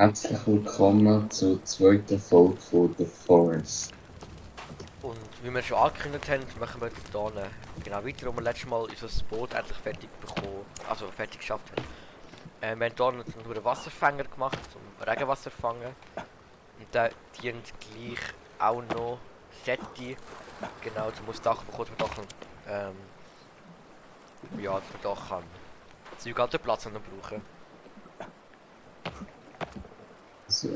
Herzlich willkommen zur zweiten Folge von The Forest. Und wie wir schon angekündigt haben, machen wir jetzt hier genau weiter, wo wir letztes Mal unser Boot endlich fertig bekommen, also fertig geschafft haben. Wir haben hier nur einen Wasserfänger gemacht, zum Regenwasser fangen. Und der dient gleich auch noch Seti, genau zum aufs Dach bekommen, dass wir da ja, dass wir da kann Zeug an den Platz noch brauchen. Also,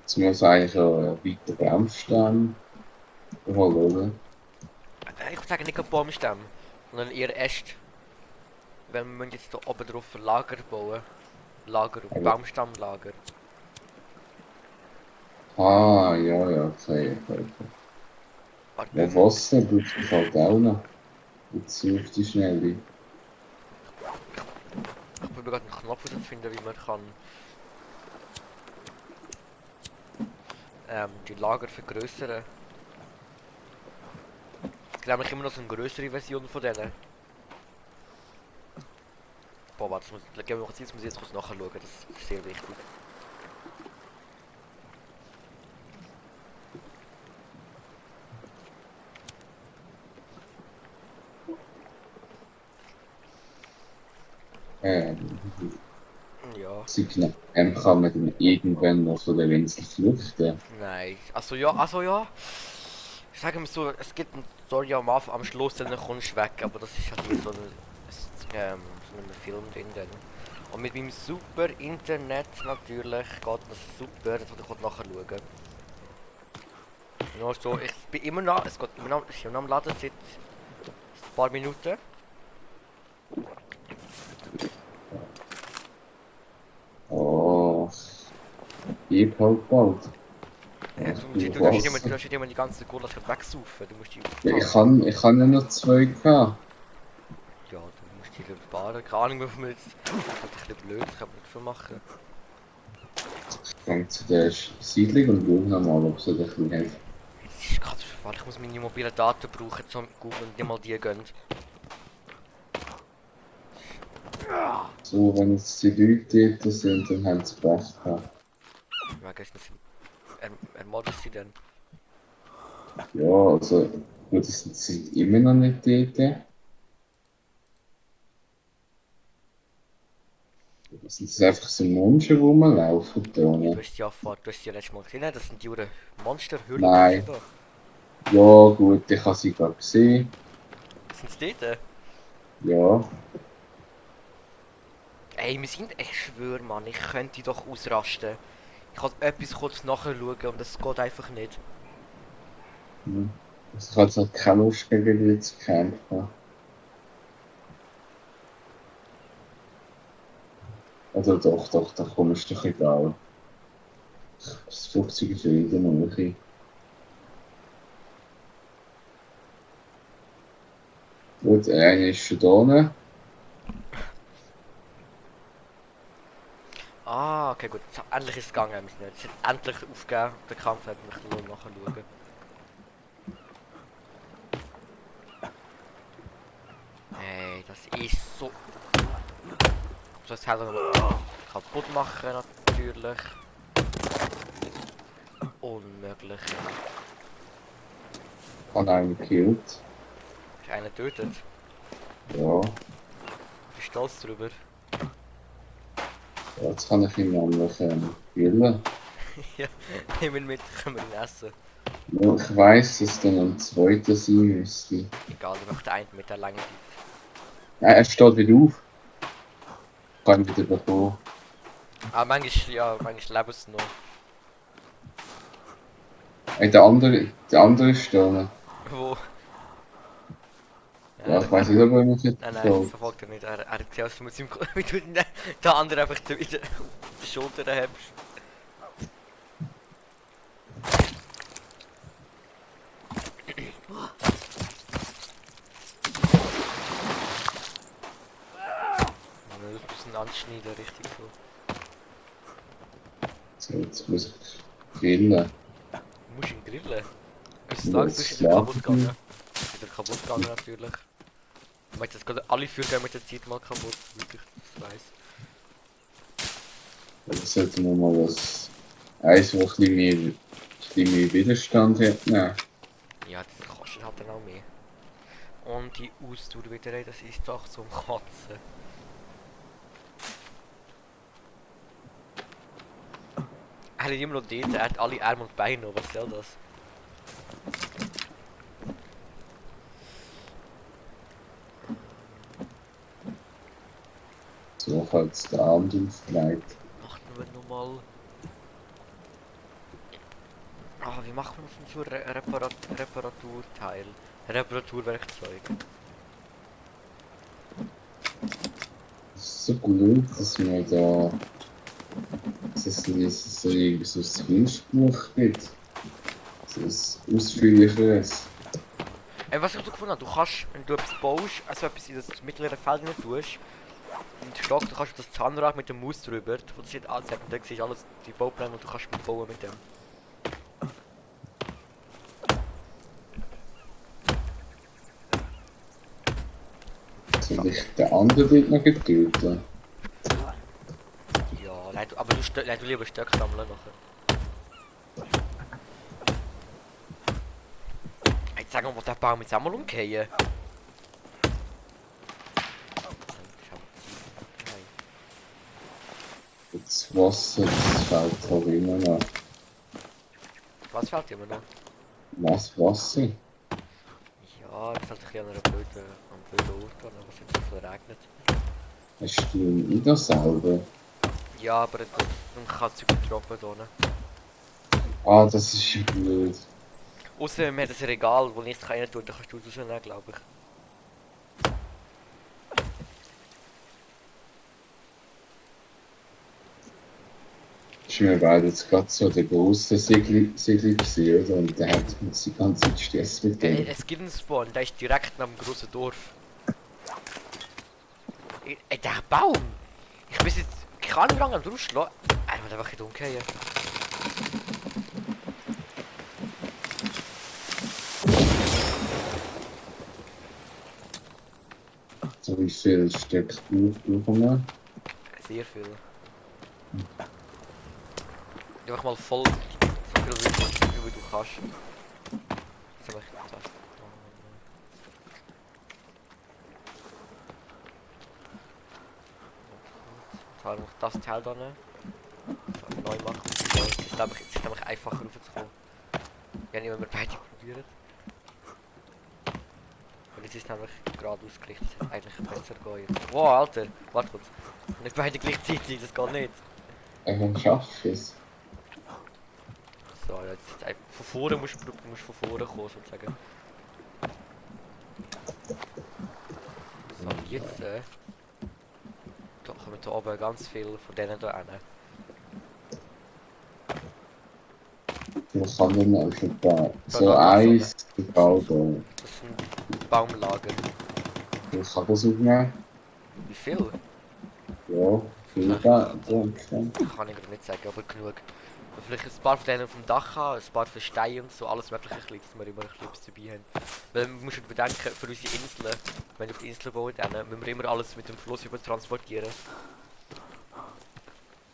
jetzt muss eigentlich auch ein weiter Baumstamm holen, oder? Ich würde sagen nicht ein Baumstamm, sondern eher Äste. Weil wir müssen jetzt hier oben drauf ein Lager bauen. Lager, Aber, Baumstammlager. ja, okay. Warte, Ja, Wasser braucht es halt auch noch. Jetzt auf die Schnelle. ich probiere gerade einen Knopf herauszufinden, wie man kann die Lager vergrößern. Es gibt nämlich immer noch so eine größere Version von denen. Boah, warte, geben wir noch Zeit, das muss ich jetzt kurz nachschauen, das ist sehr wichtig. Ähm, Ja, Signal. Kann man dann irgendwann noch von der Insel flüchten? nein. Also ja. Sagen wir so, es gibt eine Story am Schluss, dann kommst du weg, aber das ist halt wie so ein Film drin. Dann. Und mit meinem super Internet natürlich geht das super, das wollte ich nachher schauen. Nur so, ich bin immer noch, es geht immer noch, ich bin am Laden seit ein paar Minuten. Oh, ich halt bald. Ja, Ich du brauche darfst nicht immer, Wasser. die ganze Cola wegsaufen, du musst die Ja, auftanken. ich kann ja noch zwei gehabt. Ja, du musst die sparen, keine Ahnung, wie wir jetzt, das ist halt ein bisschen blöd, das kann man nicht viel machen. Ich gehe zu der Siedlung und schaue nochmal, ob sie da ein bisschen hat. Es ist gerade weil ich muss meine mobilen Daten brauchen, zum Google und nicht mal die gehen. So, wenn jetzt die Leute dort sind, dann haben sie Pech gehabt. Wegen sind ermorden sie dann. Ja, also, gut, die sind immer noch nicht dort. Es sind einfach so Menschen, die rumlaufen da. Ja, Ne? du hast sie ja letztes Mal gesehen, das sind die Uhren Monster, Höhlenmonster Nein. da. Ja, gut, ich habe sie gerade gesehen. Sind sie dort? Ja. Ey, ich schwöre Mann, ich könnte doch ausrasten. Ich kann etwas kurz nachschauen und das geht einfach nicht. Hm. Also, ich habe jetzt halt keine Lust gegen die zu kämpfen. Oder doch, da kommst du doch egal. Das Flugzeug ist ja wieder neu. Gut, einer ist schon da. Ah, okay, gut. Endlich ist es gegangen. Wir sind jetzt endlich aufgegeben. Der Kampf hat mich nur nachschauen. Hey, das ist so. Ich muss das Teil noch kaputt machen, natürlich. Unmöglich. Ich habe einen gekillt. Ist einer tötet. Ja, Bist du stolz drüber? jetzt kann ich ihn nämlich killen. Ja, nehmen wir mit, können wir ihn essen. Ja, ich weiss, dass dann ein zweiter sein müsste. Egal, ich möchte einen mit der langen. Er steht wieder auf. Ich kann ihn wieder bekommen. Ah, manchmal, ja, manchmal leben sie noch. Der andere ist da. Wo? Ja, ich weiss nicht, ob er mich jetzt Nein, verfolgt. verfolgt er nicht. Er hat zuerst mit seinem wie du den anderen einfach wieder auf die Schulter hebst. Man muss ein bisschen anschneiden, richtig so. So, jetzt muss ich grillen. Du musst ihn grillen. Ist Ja, stark, du jetzt bist wieder kaputt schlafen gegangen. Ist wieder kaputt gegangen natürlich. Ich meine, jetzt gerade alle Führer gehen mit der Zeit mal kaputt, wirklich, das weiss. wir. Jetzt sollten wir mal was Eins, das ein bisschen mehr Widerstand hat. Nein. Ja, das kostet halt dann auch mehr. Und die Ausdauer wieder, ey, das ist doch zum Kotzen. Er hat immer noch dort, er hat alle Arme und Beine noch, was soll das? So halt der Arm aufgelegt. Machen wir nochmal. Ah, wie machen wir denn so ein Reparaturteil? Reparaturwerkzeug. Es ist so gut, dass man da. Dass es so ein Skillsbuch gibt. So ein ausführlicheres. Ey, was ich so gefunden habe, du kannst, wenn du etwas baust, also etwas in das mittlere Feld rein tust, und Stock, du kannst das Zahnrad mit dem Maus drüber, wo das nicht anzeigt, und dann siehst du alles, die Baupläne, und du kannst bauen mit dem. Soll ich den anderen dort noch töten? Ja, nein, aber nein, du lieber Stöcke sammeln nachher. Jetzt sagen wir mal, der Baum jetzt auch mal umgehen. Das Wasser, das fällt halt immer noch. Was fehlt immer noch? Was Wasser? Ja, das ist halt ein bisschen an einem blöden Ort, aber es jetzt so viel regnet. Hast du nicht das selber? Ja, aber dann kann es übertroppen hier. Ah, das ist ja blöd. Außer wir haben ein Regal, wo nichts rein tut, dann kannst du es rausnehmen, glaube ich. Das war mir beide jetzt gerade so der grosse Siedlung gewesen, oder? Und der hat uns die ganze Zeit Stress mit dem. Es gibt einen Spawn, der ist direkt neben dem grossen Dorf. Ey, der Baum! Ich weiß jetzt, ich kann nicht lange draufschlagen. Er wird einfach nicht umgehen. So wie viel Stück brauchen wir? Sehr viel. Einfach mal voll so viel wie du kannst. Jetzt habe ich das. Jetzt habe ich das Teil da nehmen. Neu machen. So, jetzt ist es nämlich einfacher raufzukommen. Wir haben immer beide probiert. Und jetzt ist es nämlich gerade ausgerichtet. Es hätte eigentlich besser gehen jetzt. Wow, Alter! Warte kurz. Nicht beide gleichzeitig, das geht nicht. Dann schaffst du es. So, jetzt einfach von vorne musst du von vorne kommen sozusagen. So, und jetzt da kommen da oben ganz viel von denen da hin. Man kann nicht mehr auf ein paar. So Da, eins gebaut. das sind Baumlager. Ich kann das aufnehmen. Wie viel? Ja, viel Vielleicht da. kann ich gerade nicht sagen, aber genug. Und vielleicht ein paar von denen vom Dach haben, ein paar für Steine und so, alles mögliche, dass wir immer ein bisschen etwas dabei haben. Weil man muss bedenken, für unsere Inseln, wenn wir auf die Insel bauen, dann müssen wir immer alles mit dem Fluss über transportieren.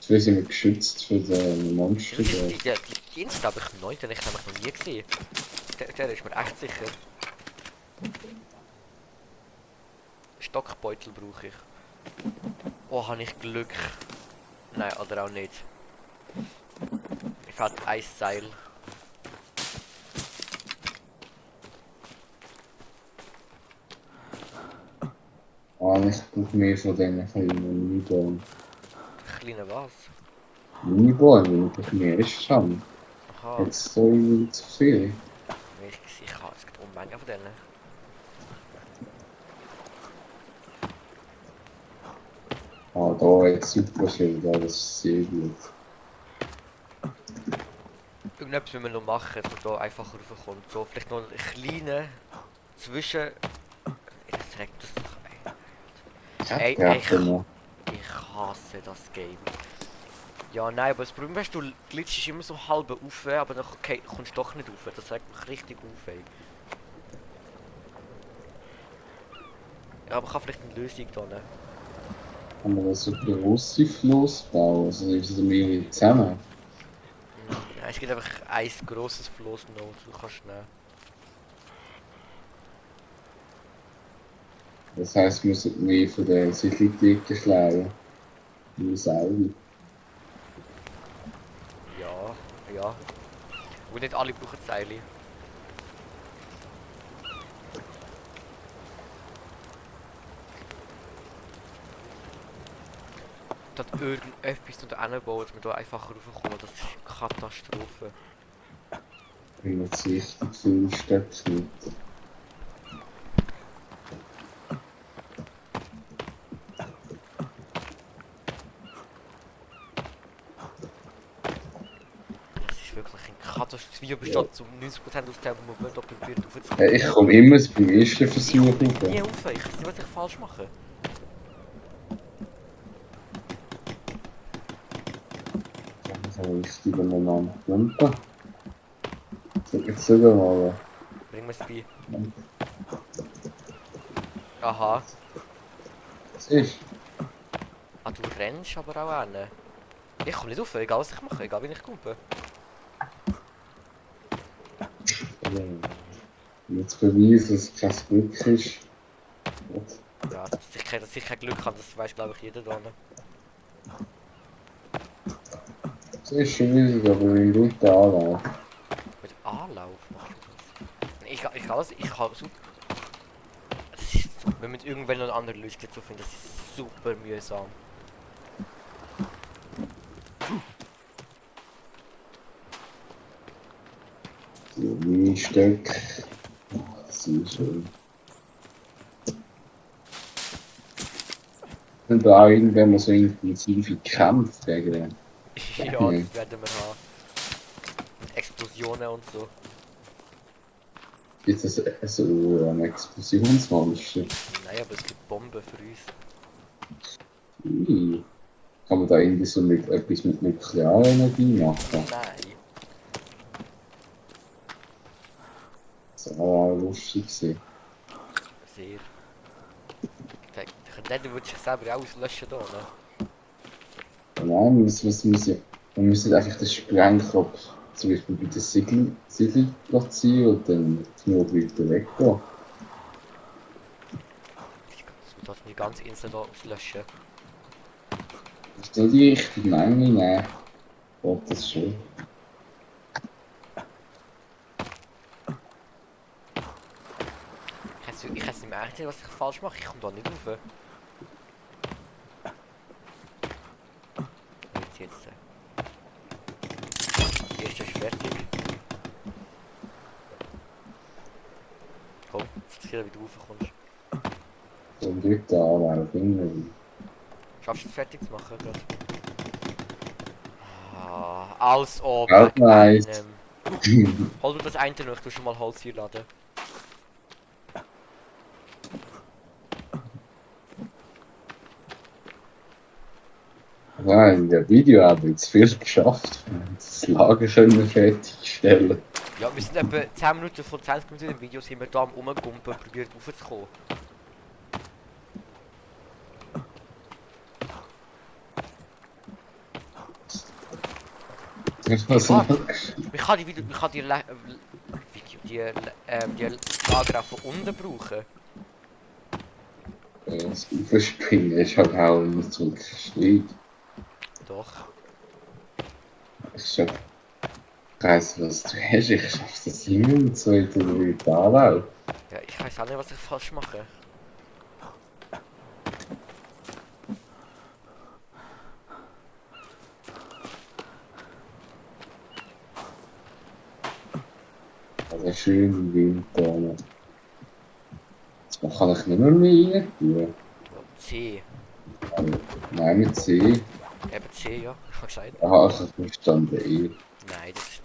Jetzt sind wir geschützt für den Monster. Die Insel habe ich neu, den ich nämlich noch nie gesehen. Der ist mir echt sicher. Stockbeutel brauche ich. Oh, habe ich Glück. Nein, oder auch nicht. Ich fehlt ein Seil. Ah, ich brauche mehr von diesen kleinen Minibohnen. Kleine was? Minibohnen, weil ich mehr ist schon. Aha. Jetzt so zu viel. Ich habe es gibt Unmengen von denen. Ah, da jetzt super viel, da, das ist sehr gut. Irgendetwas müssen wir noch machen, dass man da einfacher raufkommt. So, vielleicht noch einen kleinen zwischen. Das regt das doch. Ey, Ja, ich genau. hasse das Game. Ja, nein, aber das Problem ist, du glitschst immer so halb auf, aber dann kommst du doch nicht auf. Das regt mich richtig auf, ey. Ja, aber ich habe vielleicht eine Lösung da. Ne? Kann man so grosse Floss bauen, also sind wir zusammen? Es gibt einfach ein grosses Floß noch, du kannst nehmen. Das heisst, wir müssen mehr von den Siedlungsdicken klauen. Wie Säule. Ja, ja. Und nicht alle brauchen Seile. Dort irgendetwas unter bauen, dass wir da einfacher raufkommen, das ist eine Katastrophe. Ich bin jetzt richtig viele Stöcke mit. Das ist wirklich ein Katastrophe. Das Video besteht zu 90% aus dem, wo man da probiert Ja, aufzukommen. ich komme immer beim ersten Versuch Ich rauf. komme nie rauf, ich weiß nicht, was ich falsch mache. Das ist ein wichtiger Moment. Wumpe. Jetzt sogar mal. Bringen wir es bei. Aha. Was ist? Ah, du rennst aber auch hin. Ich komme nicht rauf, egal was ich mache, egal wie ich komme. Jetzt beweisen, dass es kein Glück ist. Ja, dass ich kein Glück habe, das weiß glaube ich jeder da. Das ist schwierig, aber ein guter Anlauf. Mit Anlauf machst du das? Ich habe super. Das ist so, wenn man irgendwann noch eine andere Lösung dazu findet, das ist super mühsam. So, wie Stück. Das ist schön. Und da irgendwann mal so intensive Kämpfe gegen Ja, das werden wir haben. Mit Explosionen und so. Ist das so ein Explosionsmonster? Nein, aber es gibt Bomben für uns. Ui. Kann man da irgendwie so mit etwas mit Nuklearenergie machen? Nein. Das war auch lustig gewesen. Sehr. Dann würde ich selber auch auslöschen da, ne? Nein, wir müssen einfach den Sprengkopf zum Beispiel bei der Siedlung platzieren und dann nur weiter weggehen. Das wird nicht ganz instant auslöschen. Das ist nicht die richtige Menge, nein. Oh, das schon. Ich weiß nicht mehr eigentlich, was ich falsch mache. Ich komme da nicht rauf. Jetzt. Die erste ist fertig. Komm, jetzt wieder raufkommst. So ein dritter Anlauf, irgendwie. Schaffst du es fertig zu machen gerade? Ah, als ob Auch wegen nice. einem. Hol du das eine noch, ich tu schon mal Holz hier laden. Nein, in der Video haben wir jetzt viel geschafft. Wir haben das Lager können fertigstellen. Ja, wir sind etwa 10 Minuten von 20 Minuten im Video sind wir da am Rumgumpen, probiert raufzukommen. Also, Ich kann die Video, ich kann die, die Lager auch von unten brauchen. das Überspringen ist halt auch nicht so schwierig. Doch. Ich weiss, was du hast. Ich schaff das immer mit so in der Anlauf. Ja, ich weiß auch nicht, was ich falsch mache. Also schön im Winter. Jetzt kann ich nicht mehr rein tun. C. Nein, mit C. Eben C, ja. Ich hab gesagt. Aha, ich habe verstanden E. Nein, das ist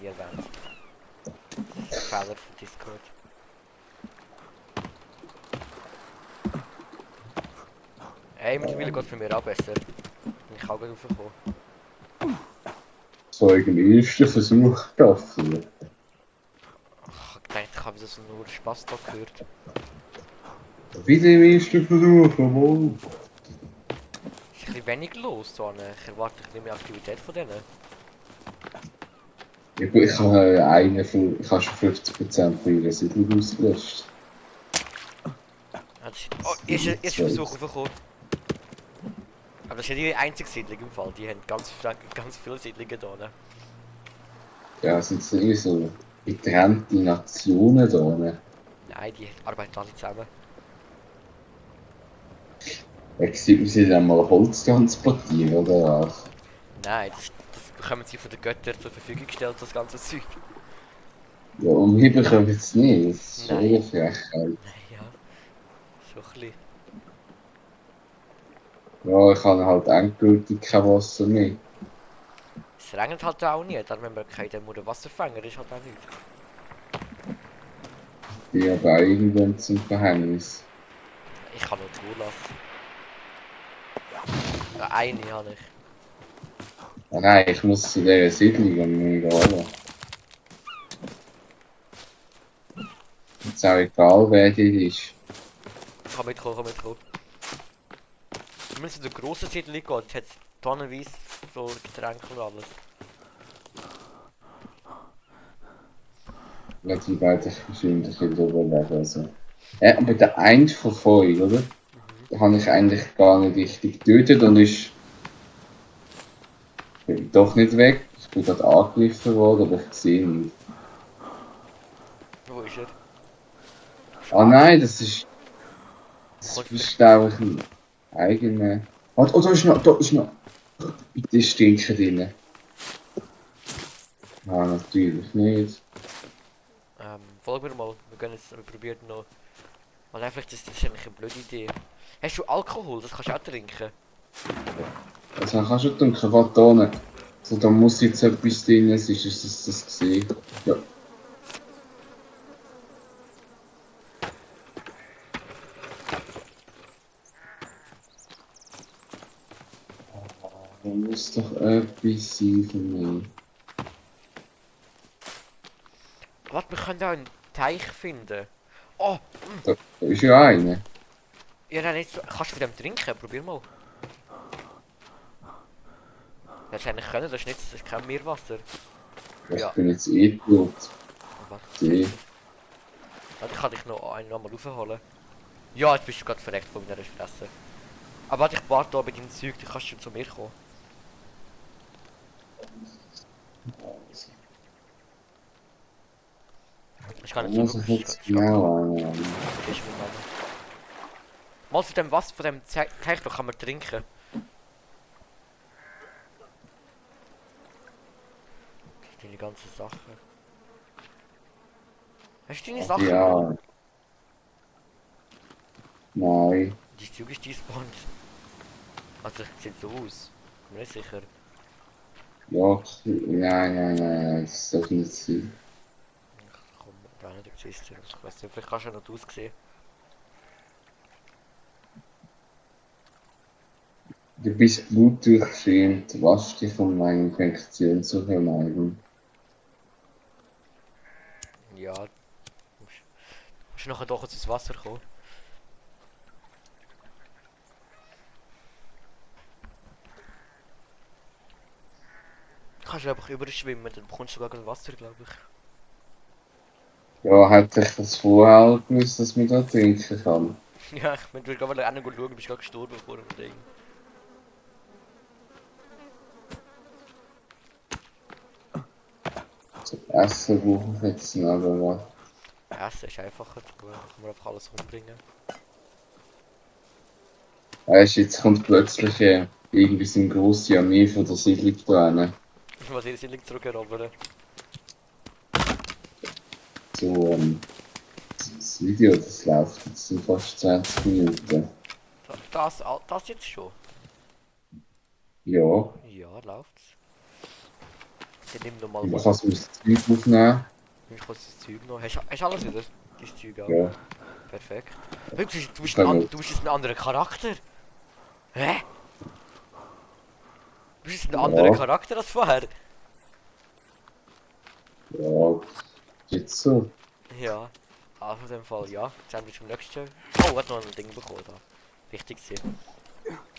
nie erwähnt. Das ist ein Fehler von Discord. Ey, mittlerweile geht es für mich auch besser. Bin ich auch gut raufgekommen. So im ersten Versuch geschaffen. Ich hab gedacht, ich habe wieder so nur Spaß da gehört. Wieder im ersten Versuch, jawohl. Ist ein bisschen wenig los, so eine. Ich erwarte ein bisschen mehr Aktivität von denen. Ja gut, ich habe schon 50% von ihrer Siedlung ausgelöscht. Ah, das ist, oh, Das erster ist Versuch zweit. aufgekommen. Aber das ist nicht die einzige Siedlung im Fall. Die haben ganz viele Siedlungen da. Ne? Ja, sind es irgendwie so getrennte Nationen da, ne? Nein, die arbeiten alle zusammen. Ja, sieht man sie dann mal Holz transportieren, oder was? Nein, das bekommen sie von den Göttern zur Verfügung gestellt, das ganze Zeug. Ja, und wir bekommen es nicht, das ist schon Nein. eine Frechheit. Nein, ja. Schon ein bisschen. Ja, ich habe halt endgültig kein Wasser mehr. Es regnet halt auch nicht, dann wenn man keinen Wasserfänger ist halt auch nichts. Ich bin aber auch irgendwann zum Verhängnis. Ich kann nur zulassen. Eine habe ich. Ah, nein, ich muss zu dieser Siedlung und mir holen. Ist auch egal, wer die ist. Komm mitkommen. Wir müssen zu der grossen Siedlung gehen, dort hat es tonnenweise so Getränke und alles. Weil die beiden wahrscheinlich wieder überleben. Also. Ja, aber der eine von vorhin, oder? Mhm. Den habe ich eigentlich gar nicht richtig getötet und ist doch nicht weg. Ich bin gerade angegriffen worden, aber ich sehe ihn nicht. Wo ist er? Du bist Ah nein, das Kommt vielleicht. ist glaube ich ein eigener. Oh, da ist noch. Bitte stinken drin. Ah, natürlich nicht. Folg mir mal. Wir probieren noch. Weil einfach, das ist eigentlich eine blöde Idee. Hast du Alkohol? Das kannst du auch trinken. Also, kannst du denken, was da unten? So, da muss jetzt etwas drin sein, ist das gesehen? Ja. Da muss doch etwas sein von mir. Warte, wir können auch einen Teich finden. Oh! Da ist ja einer. Ja, nein, nicht so. Kannst du von dem trinken? Probier mal. Das hätte eigentlich können, das ist kein Meerwasser. Ich Ja, bin jetzt eh tot. warte, See. warte, ich kann dich noch einen nochmal raufholen. Ja, jetzt bist du gerade verreckt von meiner Fresse. Aber warte, ich warte hier mit deinem Zeug, dann kannst du zu mir kommen. Ich Da kann nicht so muss ich wirklich. jetzt Ich kann gerade. genau annehmen. Vergiss mir mal. Mal von dem Wasser, von dem Teich, da kann man trinken. Okay, deine ganzen Sachen. Hast du deine Sachen noch? Ja, nein. Dein Zeug ist despawned. Also, sieht so aus. Bin mir nicht sicher. Ja, nein, das soll nicht sein. Komm, da nicht existiert. Ich weiß nicht, vielleicht kannst du ja noch aussehen. Du bist blutdurchschämt, wasch dich von meiner Infektion zu vermeiden. Ja, musst du nachher doch ins Wasser kommen. Kannst du einfach überschwimmen, dann bekommst du sogar Wasser, glaube ich. Ja, hätte ich das vorher gewusst, dass man da trinken kann. Ja, ich bin gerade auch noch schauen, du bist gerade gestorben vor dem Ding. Zum Essen brauche ich jetzt noch aber was. Essen ist einfacher, da kann man einfach alles umbringen. Weißt du, jetzt kommt plötzlich irgendwie so eine grosse Armee von der Siedlung da hin. Ich muss ihre Siedlung zurückerobern. So, das Video, das läuft jetzt in fast 20 Minuten. Das jetzt schon? Ja, Ja, läuft's. Dann nimm noch mal und ich Hunger. kann es mir das Zeug aufnehmen. Nimm kurz das Zeug noch. Hast du alles wieder? Dein Zeug auch. Ja, Perfekt. Hey, können wir. du bist jetzt ein anderer Charakter. Hä? Du bist jetzt ein anderer Ja, Charakter als vorher. ja, jetzt so. Ja. Also in dem Fall ja. Jetzt haben wir zum nächsten. Oh, hat noch ein Ding bekommen da. Wichtig sein.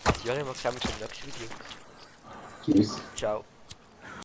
Also ja, wir sehen uns im nächsten Video. Tschüss. Ciao.